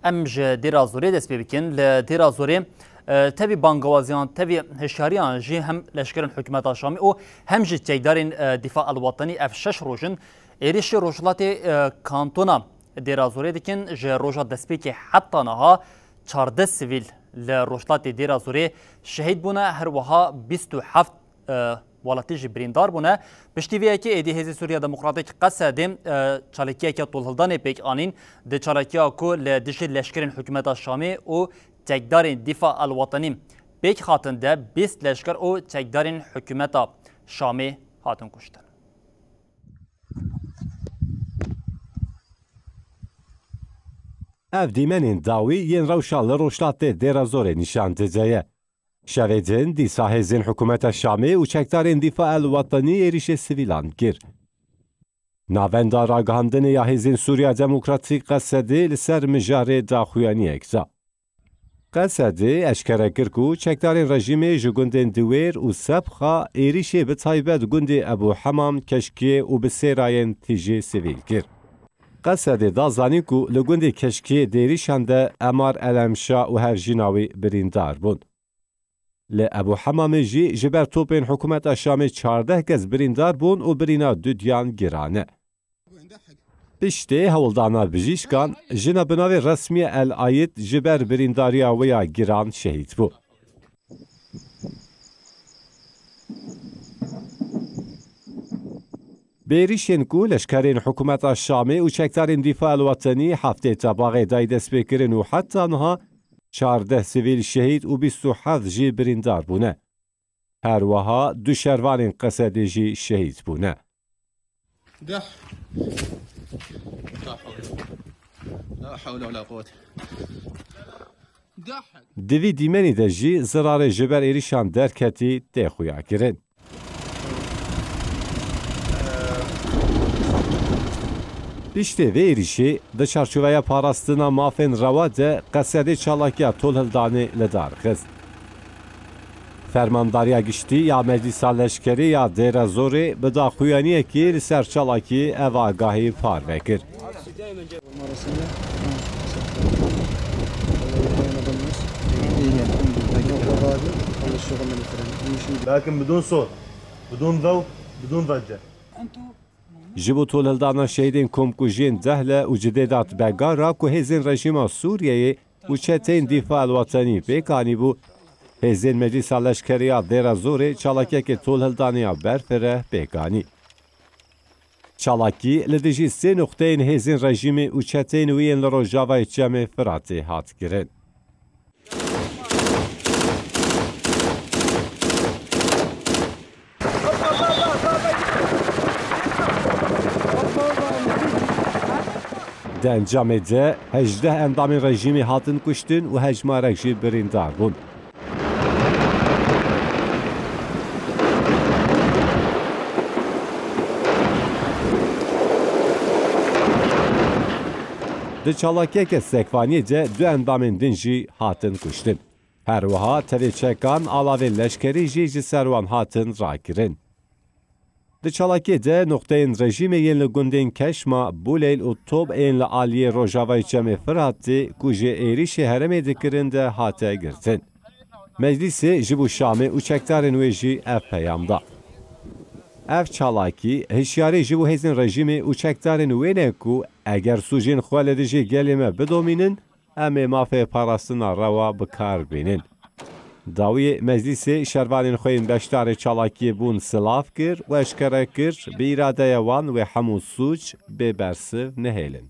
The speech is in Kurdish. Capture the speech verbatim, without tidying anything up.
Em ji Dêra Zorê dest pê bikin. Li Dêra Zorê, e, tevî bangewaziyan, tevî hişyariyan jî hem leşkerên hikûmeta Şamê û hem jî çekdarên, e, Dîfa el Wetenî ev şeş roj in êrişî rojhilatê, e, kantona Dêra Zorê dikin. Ji roja destpêkê heta niha çardeh sivîl li rojhilatê Dêra Zorê şehîd bûne, her wiha bîst û heft, e, welatî jî birîndar bûne. Piştî vê yekê êdî Hêzên Sûriya Demokratîk Qesedê, e, çalakiyeke tolhildanê pêk anîn. Di çalakiya ku li dijî leşkerên hikûmeta Şamê û çekdarên Dîfa el Wetenî pêk hatin de bîst leşker û çekdarên hikûmeta Şamê hatin kuştin. Ev dîmenên dawî yên rewşa li rojhilatê Dêra Zorê nîşan dide ye. Şevê din dîsa hêzên hikûmeta Şamê û çekdarên Dîfa el Wetenî êrişê sivîlan kir. Navenda ragihandinê ya Hêzên Sûriya Demokratîk Qesedê li ser mijarê daxuyaniyek da. Qesedê eşkere kir ku çekdarên rejîmê ji gundên Diwêr û Sebxa êrişê bi taybet gundê Ebû Hemam, Keşkiyê û bi sêrayên tijî sivîl kir. Qesedê da zanîn ku li gundê Keşkiyê di êrişan de Emar Elemşa û hevjîna wî birîndar bûn. Li Ebû Hemamê jî ji ber topên hikûmeta Şamê çardeh kes birîndar bûn û birîna dudiyan giran e. Piştê hewldana bijîşkan, jina bi navê resmî El Ayid ji ber birîndariya wê ya giran şehîd bû. Bêrîşên ku leşkerên hikûmeta Şamê û çekdarên Dîfa el Wetenî heftê Tebaxê dayî destpêkirin û heta niha çardeh sivîl şehîd û bîst û heft jî birîndar bûne. Her wiha du şervanên Qesedê jî şehîd bûne. دح. لا حول. لا حول ولا قوة. دح. Di vî dîmenî de jî zirarê ji ber êrişan derketî tê xuyakirin. Piştê vê êrişê di çarçoveya parastina mafên rewa de Qesedê çalakiya tolhildanê li dar xist. Fermandariya Giştî ya Meclîsa Leşkerî ya Dêrezorê bi daxuyaniyekê li ser çalakiyê ev agahî parve kir. لكن بدون صوت، بدون ذوق، بدون ضجة. Ji bo tolhildana şehîdên komkujiyên Dehle û Cidêdat Begara ku hêzên rejîma Sûriyeyê û çeteyên Dîfa el Wetenî pêk anîbû, hêzên Meclîsa Leşkerî ya Dêrezorê çalakiyeke tolhildanê ya berfireh pêk anî. Çalakî li dijî sê nuqteyên hêzên rejîmê û çeteyên wî yên li rojavayê Çemê Firatê hat kirin. Di encamê de hejdeh endamên rejîmê hatin kuştin û hejmarek jî birîndar bûn. Di çalakiyeke sekvaniyê de du endamên din jî hatin kuştin. Her wiha tevê çekan alavên leşkerî jî ji ser wan hatin rakirin. Di çalakiyê de nuqteyên rejîmê yên li gundên Keşma, Buleyl û Tob ên li aliyê rojavayê Çemê Firatê ku ji êrişê herêmê dikirin de hate girtin. Meclîsê ji bo Şamê û çekdarên wê jî ev peyam da. Ev çalakî hişyarî ji bo hêzên rejîmê û çekdarên wê ne ku eger sûcên xwe li dijî gelê me bidomînin, em ê mafê parastina rewa bi kar bînin. Dawiyê Meclîsê şervanên xwe yên beşdarê çalakiyê bûn silav kir û eşkere kir, bi îradeya wan wê hemû sûc bê bersiv nehêlin.